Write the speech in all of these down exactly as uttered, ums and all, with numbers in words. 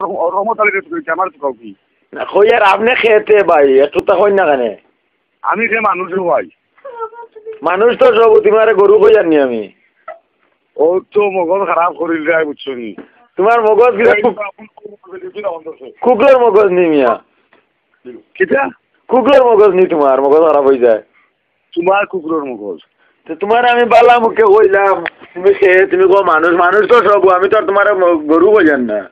রহম-, রহমত আলীরে তুকাইতে, আমারে তুকাও কি? না, কইয়ার আপনে খেতে ভাই, একটু তা কইন না কেনে? আমি কে মানুষ ভাই? মানুষ তো সব, তুমারে গরু কইয়ার নি আমি। ও তো মগজ খারাপ করিল রে, বুঝছো নি? তুমার মগজ কিতা এই কু-, বাবুল কবুল করিল, কি নাম বলছে? কুকুরর মগজ নি মিয়া। কিতা? কুকুরর মগজ নি তুমার, মগজ খারাপ অই যায়। তুমার কুকুরর মগজ। তো তুমারে আমি বালা মুখে কইলাম, তুমি সে, তুমি কও মানুষ, মানুষ তো সব, আমি তো আর তুমারে ম-, গরু কইয়ার না।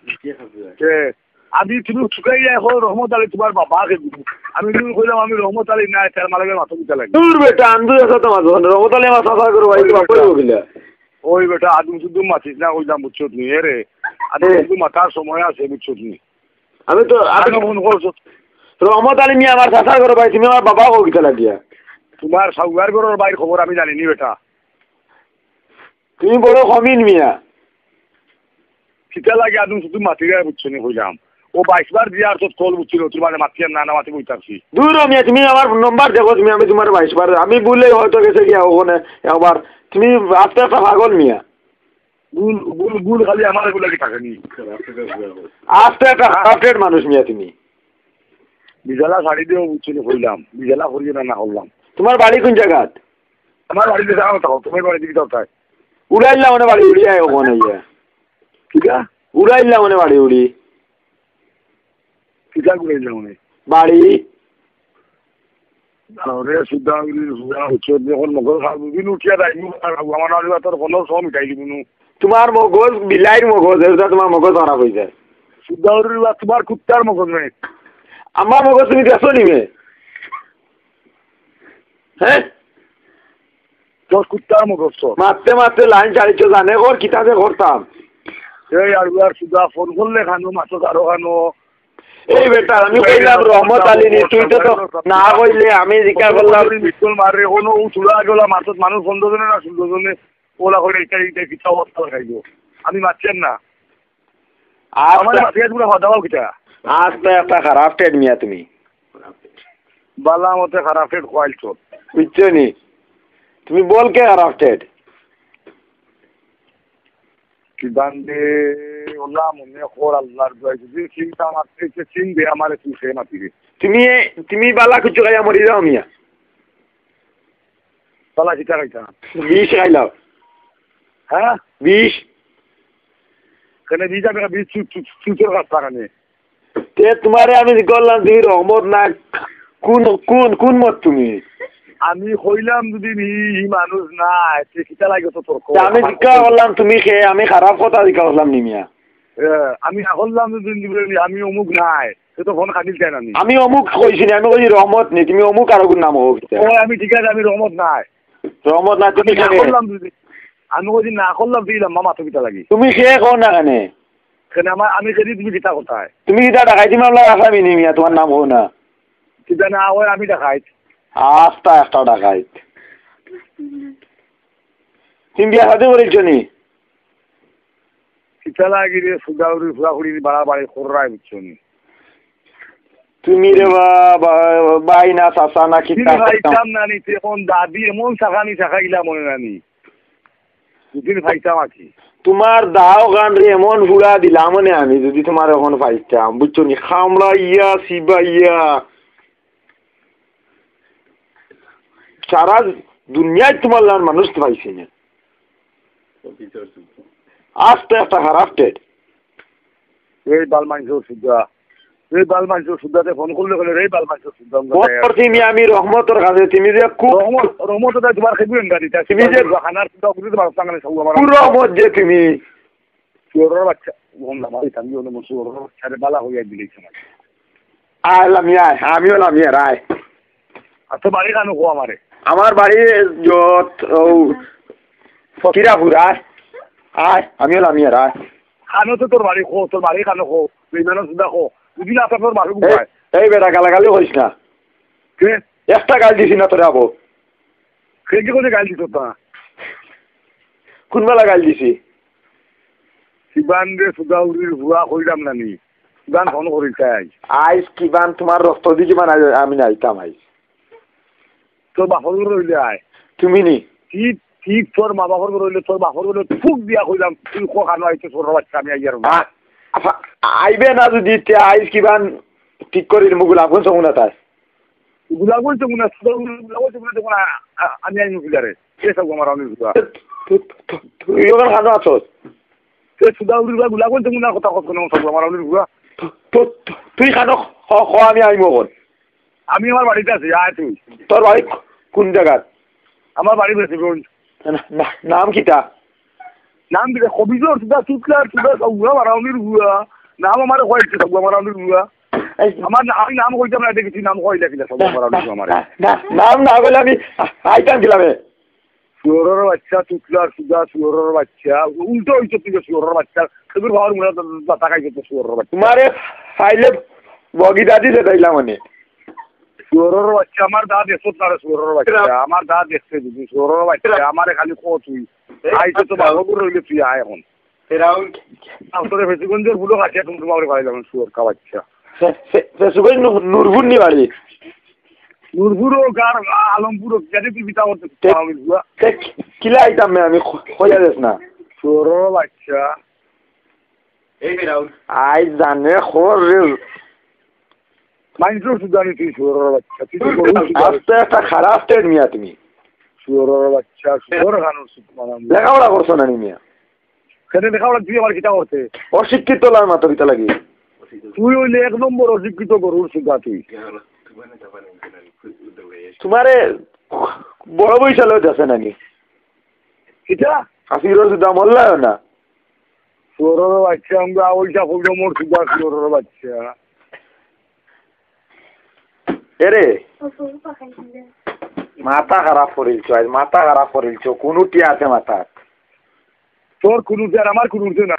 কে? আমি তুমি তুকাইয়া কও রহমত আলী তুমার বাবা কে গুরু। আমি তুমি কইলাম আমি রহমত আলী না, তার মালকে মাথা দিতে লাগে। দূর বেটা, আন্দু আছে তো মাঝে মাঝে। রহমত আলী আমার চাচা করো ভাই, তুমার বাবা কইলা। ওই বেটা, আদম শুধু মাতিস না, কইলাম বুঝছো তুমি, এ রে। আদম এ। শুধু মাতার সময় আছে, বুঝছো তুমি? আমি তো, আমি আমি ফোন করছো। রহমত আলী মিয়া আমার চাচা করো ভাই, তুমি আমার বাবা কও কিতা লাগিয়া? তুমার সাউয়ার ঘরর ভাইর খবর আমি জানি নি বেটা। তুমি বড় কমিন মিয়া। কিতা লাগে আদম শুধু মাতি যায় বুঝছো নি কইলাম। ও বাইশ বার দিয়া আর তোর কল বুঝছিল, তুমারে মাতিয়ার না, না মাতি বইতাছি। দূর ও মিয়া, তুমি আমার নম্বর দেখো, তুমি আমি তুমারে বাইশ বার, আমি ভুলে হয়তো গেছে গিয়া ওখানে একবার, তুমি আস্তে একটা পাগল মিয়া। গুল, গুল, গুল খালি আমার এগুলা কি থাকে নি? আস্তে একটা হ্যাঁ। Corrupted মানুষ মিয়া তুমি। বিজালা শাড়ি দিও বুঝছো নি কইলাম, বিজালা করিও না, না করলাম। তুমার বাড়ি কোন জাগাত? আমার বাড়িতে যাও, তাও তোমার বাড়ি দিকে যাও তাই। উড়াইলা মানে বাড়ি উড়ি আয় ওখানে ইয়া। কিতা? উড়াইলা মানে বাড়ি উড়ি। কিতা উড়াইলা মানে? বাড়ি। আরে সুদা উড়ি, সুদা হচ্ছে, যখন মগজ খাবো, দিন উঠিয়া যাই, মুখ খাবো, আমার নাড়ি বাতার কোনো সব মিটাই দিব নু। তুমার মগজ, বিলাইর মগজ, এটা তুমার মগজ খারাপ অই যায়। সুদা উড়ি, তুমার কুত্তার মগজ নাই। আমার মগজ তুমি দেখছো নি মে? হ্যাঁ? তোর কুত্তার মতো তোর। মারতে মারতে লাইন ছাড়িছ, জানে কর, কিতা যে করতাম। এই আর, আর সুদা ফোন করলে খানো, মাছ আরো খানো। এই বেটা, আমি কইলাম রহমত আলী নি, তুই তো, তো না কইলে আমি জিকার করলাম। মিটকল মারে, কোনো উঠুলা গেলা মাছত মানুষ পনেরো জনে না ষোলো জনে, ওলা করে এটা, এটা কিতা অবস্থা লাগাইব। আমি মারছি আর না। আস্তা, আমার মাথায় পুরা ফাটা দাও কিতা? আস্তা একটা খারাপ টেট মিয়া তুমি। বালা মতে খারাপ টেট খোয়াইল চোর। বুঝছো নি? তুমি বল কে খারাপ টেট? কি বান্দে, ওলা মনে কর আল্লাহর দোয়াই, যদি চিন্তা মারতে ইচ্ছে চিন দে, আমারে তুই সে মাতিবে। তুমি, তুমি বালা কিছু খাইয়া মরি যাও মিয়া। বালা কিতা খাইতা? বিষ খাইলাও। হ্যাঁ? বিষ। কেন বিষ আমি বিষ চু-, চু-, চুচের গাছ লাগানি। তে তোমারে আমি করলাম, তুমি রহমত না, কোন, কোন, কোন মত তুমি? আমি কইলাম যদি নি, ই মানুষ নাই, তে কিতা লাগে তো তর্ক? তে আমি আমার জিজ্ঞাসা কথা। করলাম, তুমি খে, আমি খারাপ কথা জিজ্ঞাসা করলাম নি মিয়া? এ, আমি না করলাম যদি নি, আমি অমুক নাই, সে তো ফোন কাটিল চায় না নি। আমি অমুক কইছি না, আমি কইছি রহমত নি, তুমি অমুক আর ওগুর নাম হোক। ও, আমি ঠিক আছে, আমি রহমত নাই। রহমত না, তুমি আমি না খে। করলাম যদি, আমি কইছি না করলাম, তুই লম্বা মাথা পিতা লাগি। তুমি খে কও না কেনে? কেন আমার, আমি কেন তুমি কিতা কোথায়? তুমি কিতা ডাকাইতি মামলার আসামি নি মিয়া, তোমার নাম কও না। কিতা না, ওই আমি ডাকাইত। আস্তা একটা ডাকাইত। তুমি বিয়া শাদী করিছ নি? কিতা লাগি রে, সুদাউরি ফুরাফুরি বাড়াবাড়ি কররায় বুঝছো নি? তুমি রে বা, বা, ভাই না, চাচা না, কিতা তুমি ভাই করতাম? কাম না নি, তুই এখন দাদি এমন শাখা নি, শাখা ইলা মনে না নি। দুদিন পাইতাম আর কি। তোমার দাও গান রে এমন হুড়া দিলাম মানে আমি যদি তোমার এখন পাইতাম, বুঝছো নি? খামড়াইয়া, সিবাইয়া। সারা দুনিয়ায় তোমার লান মানুষ তো পাইছি না। আস্তা একটা খারাপ টেট। এই বাল মানষর সুদা। এই বাল মানষর সুদাতে ফোন করলে বলে, "এই বাল মানষর সুদা, আমরা ফোন দেয়।" করছি মি আমি রহমতর কাছে, তুমি যে খুব রহমত, রহমত ওটা তোমার খেয়ে বুঝেন গাড়ি, তা তুমি যে খানার সুদা বুঝে তোমার সামনে সব আমার কোন রহমত যে তুমি? চোরের বাচ্চা, ও না, ভাই, আমি হলো মুসু, ওর বাচ্চা রে, বালা হইয়া দিলে ইচ্ছা নাই। আয়, লামিয়া আয়, আমিও লামিয়া রায়। আর তোর বাড়ি কানো কো আমারে? আমার বাড়ি যত, ও, ফকিরাপুর, আয়। আয়, আমিও লামিয়া রায়। কানো তো তোর বাড়ি কো, তোর বাড়ি কানো কো, তুই বেলা সুদা কো। বুঝলি, আপনার তোর বাড়ি এই, কোথায়? এই বেটা, গালাগালি করিস না। কে? একটা গাল দিছি না তোরে আবো। কে কি করে গাল দিত তা? কোন বেলা গাল দিছি? কিবান রে সুদাউরির হুয়া কইলাম না নি। কিবান ফোন করি চাই। আইস কিবান তোমার রক্ত দি কিবান আই-, আমি নাইতাম আইস। তোর বাপর ঘর রইলে আয়। তুমি নি? কি, কি তোর মা বাপর ঘর রইলে, তোর বাপর ঘরে ফুক দিয়া কইলাম, তুই কো কানো আইতে ছোট বাচ্চা, আমি আইয়ার না। আ-, আফা-, আইবে না যদি তে আইজ কিবান ঠিক করির মু গোলাপগঞ্জ সমুনা তাই। গোলাপগঞ্জ সমুনা, গোলাপগঞ্জ সমুনা দেখো না, আ-, আমি আইমু ফিলারে। কে সব আমার আমি ঘুরা। তু-, তু-, তু-, তুই ওখানে খানো আছস? কে সুদা উড়ি ঘুরা, গোলাপগঞ্জ সমুনা কথা কত না সব আমার আমি ঘুরা। তু-, তু-, তু-, তুই খানো খ-, খ-, আমি আইমু এখন। আমি আমার বাড়িত আছি, আয় তুই। তোর বাড়ি কোন জাগাত? আমার বাড়ি বেসিগঞ্জ। না, না, নাম কিতা? নাম কিতা? কবিজর সুদা, চুতলার সুদা, সবগুলা মারাউনির গুয়া। নাম আমার কয়েকটি সবগুলা মারাউনির গুয়া। এই আমার না-, আমি নাম কইতাম না, দেখি তুই নাম কইলা কিলা, সবগুলা না, মারাউনির গুয়া আমারে। না, না, নাম না কইলে আমি আ-, আইতাম কিলামে? শুয়োরর বাচ্চা, চুতলার সুদা, শুয়োরর বাচ্চা। উল্টো হইছে তুই শুয়োরর বাচ্চা। খেজুর খাওয়ার মুড়া দাতা খাইছে তো শুয়োরর বাচ্চা। তোমারে খাইলে বগি দাদি যেতাইলাম মানে। শুয়োরর বাচ্চা, আমার দা দেখছত না রে শুয়োরর বাচ্চা। আমার দা দেখছে যদি শুয়োরর বাচ্চা, আমারে খালি কো তুই। এই আইছে তো বাবা। বাবু রইলে তুই আয় এখন। ফেরাউন। তোরে ফেসুগঞ্জের বুলো কাটিয়া টুমটুমা করে পাইলাম শুয়োর কা বাচ্চা। ফে-, ফে-, ফেসুগঞ্জ নু-, নূরপুর নি বাড়ি? নূরপুর ও গার আলমপুর ও, জানি তুই বিতা করতে তে-, পারবি বুয়া। তে কি-, কিলা আইতাম মে আমি খ-, খোঁজা দেস না। শুয়োরর বাচ্চা। এই ফেরাউন। আই জানে খোর রে। মাইনষর সুদানি তুই শুয়োরর বাচ্চা। তুই তো গরু সুদানি। আস্তে একটা খারাপ স্টেট মিয়া তুমি। শুয়োরর বাচ্চা, শুয়োর খানোর সুদ মারাম। লেখাপড়া করছো না নি মিয়া? কেনে লেখাপড়া তুই আমার কিতা করতে? অশিক্ষিত লার মাথা পিতা লাগি। তুই হইলে এক নম্বর অশিক্ষিত গরুর সুদা তুই। তোমারে বড় বৈশাল হয়ে যাচ্ছে নাকি? কিতা? কাফিরর সুদা মল্লায় না। শুয়োরর বাচ্চা, আমরা ওইটা কইলে মোর সুদা শুয়োরর বাচ্চা। এরে, মাথা খারাপ করিলছো, আজ মাথা খারাপ করিলছো, কোনোটি আছে মাথাত? তোর কোনোটি আর আমার কোনোটি না।